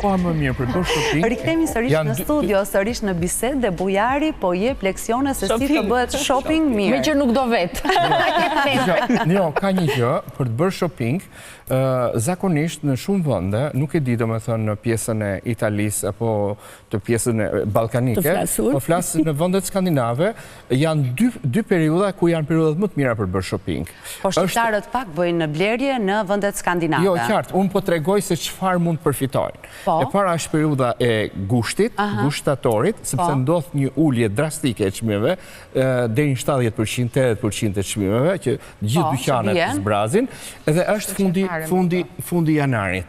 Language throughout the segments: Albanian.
Koha më e mirë për të bërë shopping. Rikthehemi sërish në studio, sërish në bisedë dhe Bujari po jep leksione se si të bëhet shopping mirë. Meqë nuk do vetë. Jo, ka një gjë për të bërë shopping, zakonisht në shumë vende, nuk e di domethënë në pjesën e Italisë apo të pjesën e ballkanike, po flas në vendet skandinave, janë dy dy periudha ku janë periudhat më të mira për të bërë shopping. Po shqiptarët pak bëjnë në blerje në vendet skandinave. Jo, qartë, unë po tregoj se çfarë mund të përfitojnë. Po. E para është periudha e gushtit, gusht shtatorit, sepse po. ndodh një ulje drastike e çmimeve, deri në 70%, 80% e çmimeve, që gjithë po, dyqanet zbrazin, edhe është fundi fundi fundi janarit.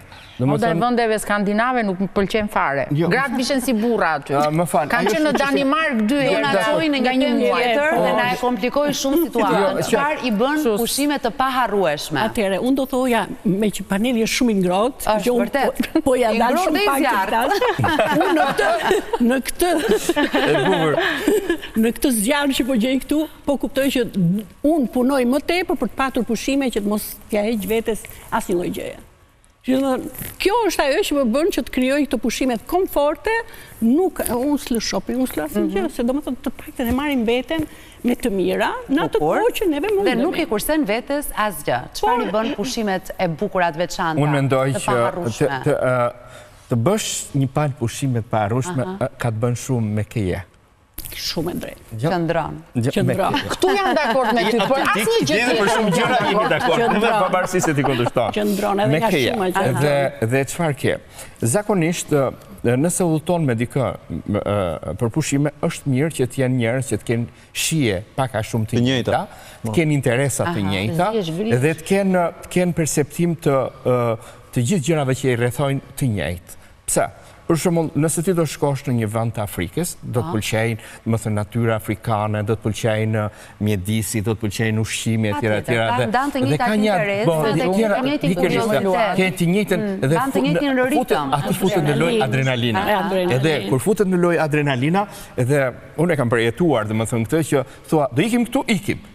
Moda e vendeve skandinave nuk më pëlqen fare. Jo. Gratë vishen si burra aty. Më fal. Kam qenë në Danimarkë dy herë. Na çoi në një temë tjetër dhe na e komplikoi shumë situatën. Jo, Çfarë i bën pushimet të paharrueshme? Atëherë, unë do thoja, meqë paneli është shumë i ngrohtë, është vërtet. Po, po ia dal shumë pak të flas. Unë në këtë në këtë E bukur. Në këtë zjarr që po gjej këtu, po kuptoj që unë punoj më tepër për të patur pushime që të mos t'ia heq vetes asnjë lloj gjëje. Që do kjo është ajo që më bën që të krijoj këto pushimet komforte, nuk unë s'lë shopping, unë s'lë asnjë gjë, mhm. se domethënë të paktën e marrim veten me të mira, në atë kohë që neve mundemi. Dhe nuk i kursen vetes asgjë. Çfarë i bën pushimet e bukura të veçanta? Unë mendoj që të të bësh një palë pushime të paharrueshme ka të bën shumë me kë je. Shumë e drejtë. Qëndron. Qëndron. Këtu jam dakord me ty, por asnjë gjë tjetër. Për shumë gjëra jemi dakord, edhe pavarësisht se ti kundërshton. Qëndron edhe nga shumë gjëra. Dhe dhe çfarë ke? Zakonisht nëse udhëton me dikë për pushime, është mirë që të jenë njerëz që të kenë shije pak a shumë të njëjta, të kenë interesa të njëjta dhe të kenë të kenë perceptim të të gjithë gjërave që i rrethojnë të njëjtë. Pse? Për shembull, nëse ti do shkosh në një vend të Afrikës, do të pëlqejnë, domethënë natyra afrikane, do të pëlqejnë mjedisi, do të pëlqejnë ushqimi etj etj dhe ndan të njëjtat interesa, po, dhe të njëjtin kuriozitet. Ke të njëjtën mm, dhe të njëjtin ritëm. Aty futet në lojë adrenalina. Edhe kur futet në lojë adrenalina, edhe unë e kam përjetuar, domethënë këtë që thua, do ikim këtu, ikim.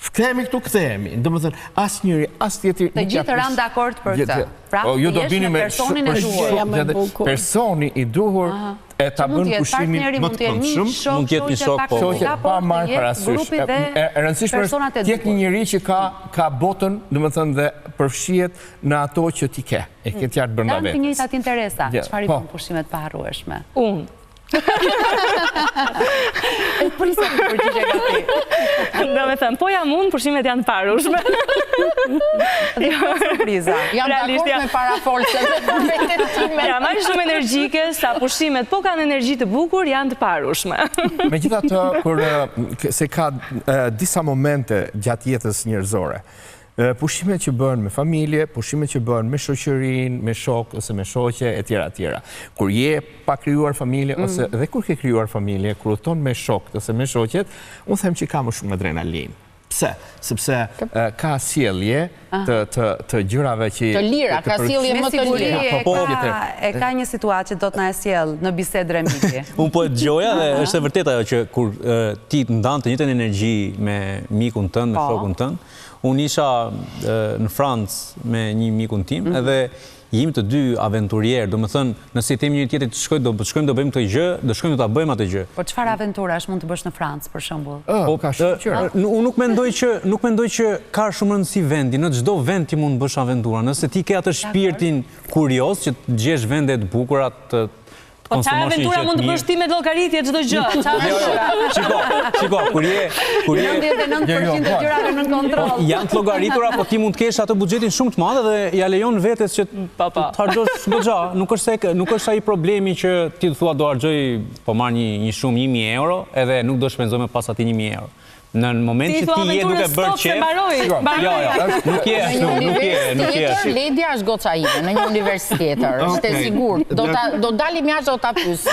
Kthehemi këtu, kthehemi. Domethënë, asnjëri, as tjetri Të gjithë ranë dakord për këtë. Pra, po, ju të do jesh bini me me personin e duhur. Personi i duhur e ta bën pushimin më të këndshëm, mund të jetë një shok, po, shoqe, pa marrë parasysh. E rëndësishme është të jetë një njeri që ka ka botën, domethënë dhe përfshihet në ato që ti ke. E ke të qartë brenda vetes. Kanë të njëjtat interesa. Çfarë i po. bën pushimet të paharrueshme? Unë. E prisja një përgjigje nga ti. Domethënë, po jam unë, pushimet janë të paharrueshme. Dhe jo. surpriza. Jam dakord me parafolësen dhe për veten time. Jam aq shumë energjike, sa pushimet po kanë energji të bukur, janë të paharrueshme. Megjithatë, kur se ka disa momente gjatë jetës njerëzore, Pushimet që bëhen me familje, pushimet që bëhen me shoqërinë, me shokë ose me shoqe etj etj. Kur je pa krijuar familje mm. ose dhe kur ke krijuar familje, kur udhëton me shokët ose me shoqet, unë them që ka më shumë adrenalinë. Pse? Sepse ka sjellje të të të gjërave që të lira, ka sjellje më të lira. Po, po, e ka një situatë që do të na e sjellë në bisedë Remigi. Unë po e dëgjoja dhe është e vërtetë ajo që kur ti ndan të njëjtën energji me mikun tënd, me po. shokun tënd, Unë isha në Francë me një mikun tim mhm. edhe jemi të dy aventurierë, domethënë, nëse i themi njëri tjetrit të shkoj, do të shkojmë do bëjmë këtë gjë, do shkojmë do ta bëjmë atë gjë. Po çfarë aventurash mund të bësh në Francë për shembull? Po ka shumë gjëra. Unë nuk mendoj që nuk mendoj që ka shumë rëndësi vendi, në çdo vend ti mund të bësh aventura, nëse ti ke atë shpirtin kurioz që të gjesh vende të bukura, të Po çfarë aventura mund të bësh ti me llogaritje çdo gjë? Çfarë jo, jo. Shiko, shiko, kur je kur je 99% jo, jo, të gjërave nën kontroll. Po, janë të llogaritura, po ti mund të kesh atë buxhetin shumë të madh dhe ia lejon vetes që po, po. të harxhosh goxha. Nuk është se nuk është ai problemi që ti thua do harxhoj, po marr një një shumë 1000 euro, edhe nuk do shpenzoj më pas atij 1000 euro. Në moment që ti je duke bërë qejf... Jo, jo, nuk je ashtu, nuk je, nuk je ashtu. Ledia është goca ime, në një univers tjetër, është e sigurt. Do dalim jashtë, do ta. ta pyes.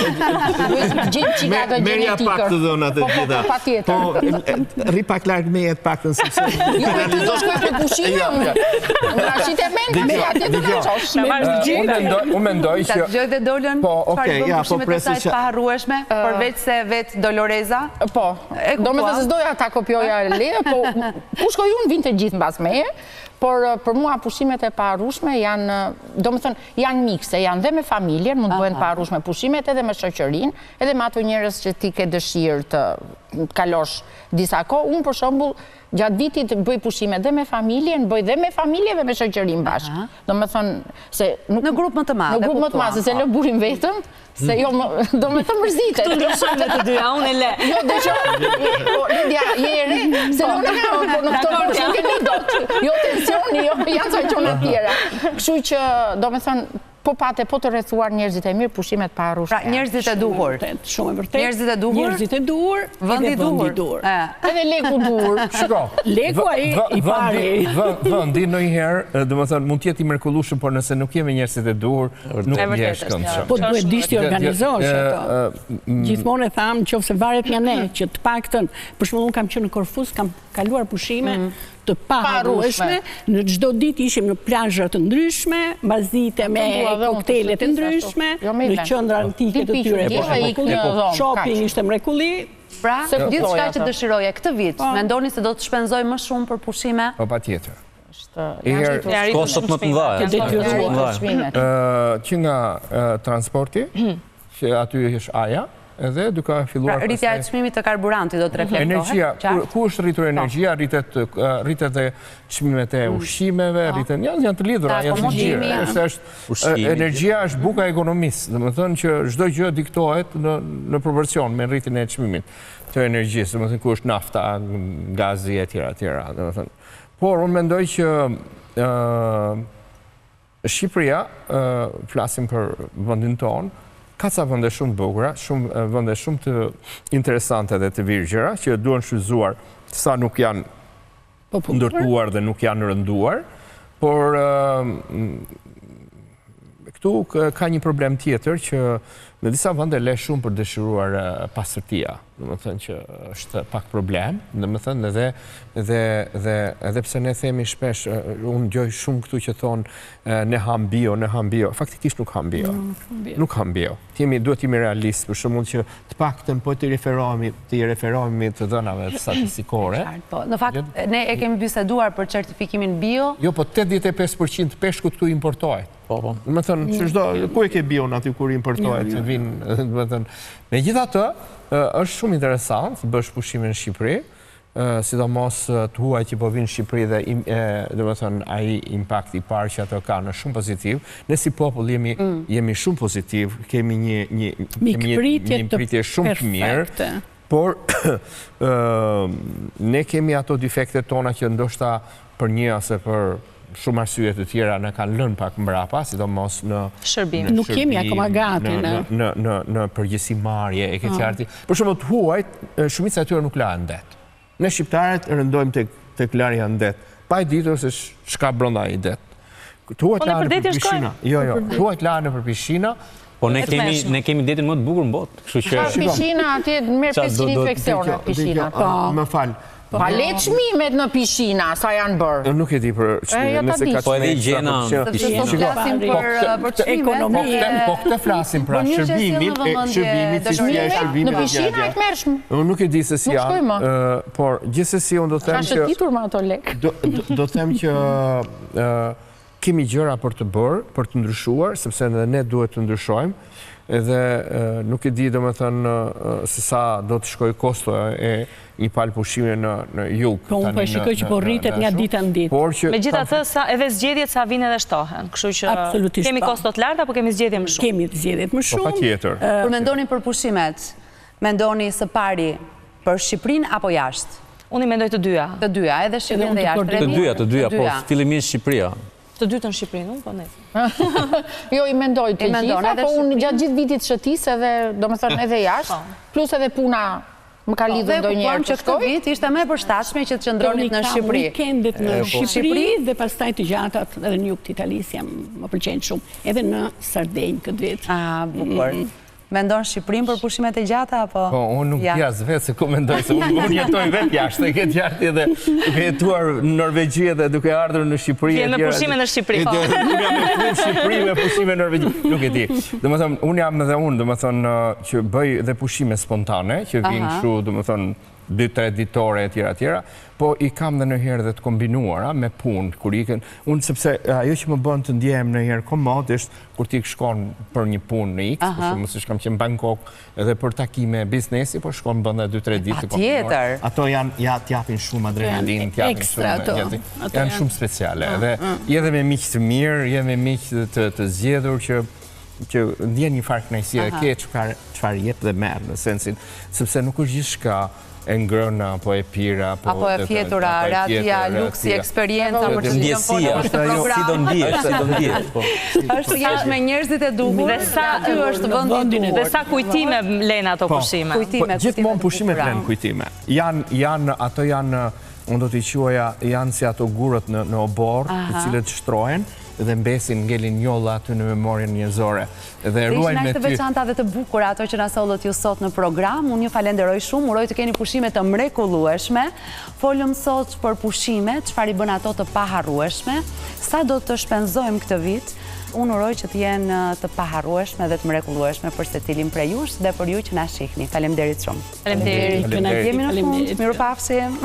Gjejmë çika atë Merja gjenetikën. pak të dhënat e Po, po, gjitha. po, patjetër. Po, rri pak larg meje të paktën sepse Jo, me ty do shkoj për pushime Jo, unë. jo. Nga shite mend, Dëgjoj, atje do na dëgjoj. çosh. Ta marrësh të Unë gjitha. mendoj, unë mendoj Ta që dëgjoj dhe Dolën, Po, çfarë okej, bën ja, po pushimet e presim saj të që- paharrueshme, përveç se vetë Doloreza? Po, E do me kuptuam. thënë se s'doja ta kopjoja le, po ku shkoj unë vinë të gjithë mbas meje, por për mua pushimet e paharrueshme janë, do me thënë, janë mikse, janë dhe me familjen, mund të bëhen të paharrueshme pushimet edhe me shoqërinë, edhe me ato njerëz që ti ke dëshirë të kalosh disa kohë. Unë për shembull, gjatë vitit bëj pushimet dhe me familjen, bëj dhe me familje dhe me shoqërinë bashkë. Do me thënë se nuk Në grup më të madh, Në e grup më të madh, kuptuam, se se po. lë burin vetëm, se jo më, do me thënë mërzitet. Këtu ndryshojmë të dyja, unë e le. Jo, do që, po, Lidia, je e re, se në unë kam, po në këto Dakor, moshë nuk e li dot. Jo tensioni, jo, janë ca gjëra të tjera. Kështu që, do me thënë, po pate, po të rrethuar njerëzit e mirë, pushimet pa Pra, njerëzit e duhur. Vërtet, shumë e vërtet. Njerëzit e duhur? Njerëzit e duhur, Vendi edhe vendi i duhur. E. Edhe leku duhur. Shiko. Leku ai i pari. Vendi ndonjëherë, domethënë mund të jetë i mrekullueshëm, por nëse nuk je me njerëzit e duhur, nuk E je vërtetë është, shkëndshëm. Po duhet dish t'i organizosh E, ato. e, Gjithmonë e tham, qofse varet nga ne, që të paktën, për shembull unë kam qenë në Korfuz, kam kaluar pushime të paharrueshme, në çdo ditë ishim në plazha të ndryshme, mbasdite me dua dhe unë të koktejle të shtëpisë ndryshme, ashtu. Jo, me në ven. qendra antike të Ti tyre. piqu, po, djeva ik në dhomë, Shopping kaq. ishte mrekulli. Pra, Se kuptoj gjithçka që ato. dëshiroje këtë vit, mendoni se do të shpenzoj më shumë për pushime? Po patjetër. Janë rritur Ja, rritur Kostot më të mëdha. Të detyruar. Kostot më të mëdha. çmimet. Ë, që nga ë, transporti, që aty është aja, edhe duke Pra, filluar rritja e pastaj- çmimit të karburantit do të reflektohet? Energjia, ku, Qartë? ku është rritur energjia, rritet ë, rritet dhe çmimet e ushqimeve, rriten janë janë të lidhura, Ta janë të akomodimi. gjithë. Është është Ushqimi. energjia është buka e ekonomisë, domethënë që çdo gjë diktohet në në proporcion me rritjen e çmimit të energjisë, domethënë ku është nafta, gazi e tjera e tjera, domethënë. Por unë mendoj që ë Shqipëria, ë, flasim për vendin tonë, ka ca vende shumë të bukura, shumë ë, vende shumë të interesante dhe të virgjëra që duhen shfrytzuar sa nuk janë Po, po, ndërtuar dhe nuk janë rënduar, por ë, m, këtu k- ka një problem tjetër që në disa vende le shumë për dëshiruar ë, pastërtia. Domethënë që është pak problem, domethënë edhe dhe dhe edhe pse ne themi shpesh, ë, unë dëgjoj shumë këtu që thonë ë, ne ham bio, ne ham bio. Faktikisht nuk ham bio. Nuk ham bio. Jemi duhet jemi realist, për shembull që të paktën po të referohemi, të i referohemi të dhënave statistikore. Qartë, Po, në fakt, ne e kemi biseduar për certifikimin bio, Jo, po 85% të peshkut këtu importohet. Po, po. Do të thënë, që çdo ku e ke bion aty kur importohet, që vinë, do të thënë. Megjithatë, ë, është shumë interesant të bësh pushime në Shqipëri, ë, sidomos ë, të huaj që po vinë në Shqipëri dhe im- e, do të thënë ai impakti i parë që ato kanë është shumë pozitiv. Ne si popull jemi jemi shumë pozitiv, kemi një një kemi një Mikpritje një të pritje shumë të mirë. perfekte. Por ë, ne kemi ato defektet tona që ndoshta për një ose për shumë arsye të tjera na kanë lënë pak mbrapa, sidomos në Shërbim. në Nuk jemi shërbim, akoma gati, në ne. në në në, në përgjithësi marrje e keqarti. Për shembull, të huajt, e, shumica e tyre nuk lahen në det. Ne shqiptarët rëndojmë tek tek larja në det, pa e ditur se sh- çka brenda ai det. Të huajt Po, lahen nëpër nëpër deti pishina. Jo, jo, të huajt lahen nëpër pishina, Po ne E kemi tmerrshme. ne kemi detin më të bukur në botë, kështu që Ka pishina atje merr Qa do- 500 do- infeksione Dëgjo, pishina. dëgjo, a, Më fal. Pa le çmimet në pishina, sa janë bërë. Unë Nuk e di për E, jo, çmimin, ta nëse di. ka Po edhe çmime ekstra higjena, për pishina. sepse sot Shiko, flasim Po, për për çmimet. Po ekonomi. këtë, po këtë flasim pra, Po mirë që e sjell shërbimin, në e vëmendje shërbimit, cilësia e dëshmimet, shërbimit. Në e tjera, pishina e tjera. tmerrshme. Unë nuk e di se si Nuk shkoj janë, më. ë, por gjithsesi unë do të Ka them që shëtitur me ato lek. do do- do të them që ë, kemi gjëra për të bërë, për të ndryshuar, sepse edhe ne duhet të ndryshojmë. Edhe ë, nuk e di domethënë ë, se sa do të shkojë kostoja e një palë pushime në në jug. Po, unë tani po e në- shikoj që në- po në- rritet në nga ashtu. dita në ditë. Por që Megjithatë, sa edhe zgjedhjet sa vinë edhe shtohen. Kështu që Absolutisht, kemi po. kosto të larta, po kemi zgjedhje më shumë. Kemi zgjedhjet më Po shumë. patjetër. Kur mendoni për pushimet, mendoni së pari për Shqipërinë apo jashtë? Unë i mendoj të dyja. Të dyja, edhe Shqipërinë unë dhe të jashtë. koordinoj. të Remi? dyja, të dyja, po fillimisht Shqipëria. Të dytën Shqipërinë, unë po nejse. Jo, i mendoj të I mendon gjitha, edhe po unë Shqipërinë? gjatë gjithë vitit shëtis edhe, do me thënë, edhe jashtë, plus edhe puna më ka lidhur Dhe ndonjëherë kuptojmë të që këtë shkoj. vit ishte më e përshtatshme që të qëndronit në Unë i kam Shqipëri. Weekendet në po. Shqipëri Shqipëri? dhe pastaj të gjatat edhe në jug të Italisë jam më pëlqejnë shumë, edhe në Sardenjë këtë vit. Ah, bukur. Mendon Shqipërinë për pushimet e gjata apo? Po, unë nuk di as vetë se ku mendoj se unë jetoj vetë jashtë, e ke qartë edhe duke jetuar në Norvegji edhe duke ardhur në Shqipëri. Vjen me pushime në Shqipëri. Po. Unë jam me Shqipëri me pushime në Norvegji. Nuk e di. Domethënë, unë jam edhe unë, domethënë, që bëj dhe pushime spontane, që vijnë kështu, domethënë, 2-3 ditore e tjera tjera, po i kam dhe ndonjëherë dhe të kombinuara me punë, kur ikën, unë sepse ajo që më bën të ndjehem ndonjëherë komod është kur ti shkon për një punë në X, për shembull siç kam qenë në Bangkok edhe për takime biznesi, po shkon bën dhe 2-3 ditë të kombinuara. Ato janë, ja, të japin shumë adrenalinë, të japin shumë, janë shumë speciale. Dhe je edhe me miq të mirë, je me miq të, të zgjedhur që që ndjen një farë kënaqësie dhe ke çfarë çfarë jep dhe merr në sensin, sepse nuk është gjithçka e ngrëna apo e pira apo apo e fjetura, rehatia, luksi, eksperienca për të cilën folëm në këtë program. Si do ndihesh, si do ndihesh, po. Është të jesh me njerëzit e duhur, dhe sa aty është vendi i duhur. Dhe sa kujtime lënë ato po. pushime. Kujtime, po, gjithmonë pushimet lënë kujtime. Janë janë ato janë unë do t'i quaja janë si ato gurët në në oborr, të cilët shtrohen dhe mbesin ngelin njolla aty në memorien njerëzore dhe e ruajnë me ty. Ishin aq të veçanta dhe të bukura ato që na sollët ju sot në program. Unë ju falenderoj shumë, uroj të keni pushime të mrekullueshme. Folëm sot për pushime, çfarë i bën ato të paharrueshme, sa do të shpenzojmë këtë vit. Unë uroj që të jenë të paharrueshme dhe të mrekullueshme për secilin prej jush dhe për ju që na shihni. Faleminderit shumë. Faleminderit. Jemi në fund. Mirupafshim.